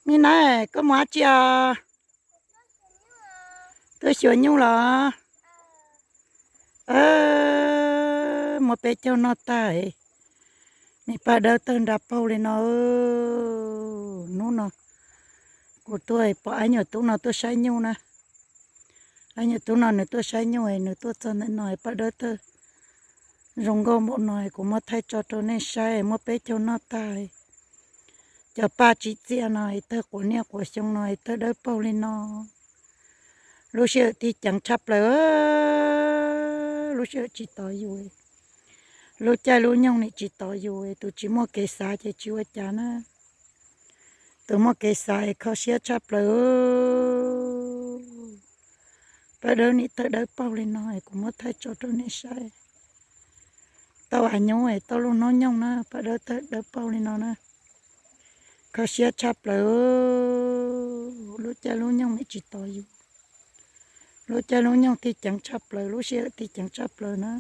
Me na, koj mus dab tsi os? Tuaj xyuas nyuj los? Muab peb caug noj tag. Me Paj Dawb tawg nra paug li no. Hnub no kuv tuaj pom ab nyuam tub no tuaj saib nyuj na. Ab nyuam tub no nws tuaj saib nyuj, nws tuaj txog ntawm no, Paj Dawb tawg zoo nkauj npaum no, kuv muab thaij tso rau nej saib, muab peb caug noj tag. Cov paj tsim txiaj no, tawg quav niaj quav xyoo no, tawg dawb paug li no. Lub sij hawm tib ceev tshaj plaws, lub sij hawm tsis tos yus. Lub caij lub nyoog nim tsis tos yus, tus tsis muaj kev xav ces tsis ua cas na. Tus muaj kev xav kho siab tshaj plaws. Paj Dawb nim tawg dawb paug li no, kuv muab thaij tso rau nej saib. Tau av nyub, tau lub hnub nyoog na, Paj Dawb tawg dawb paug li no na. Kho siab tshaj plaws. Lub caij lub nyoog nim tsis tos yus. Lub caij lub nyoog tib ceev tshaj plaws, lub sij hawm tib ceev tshaj plaws na.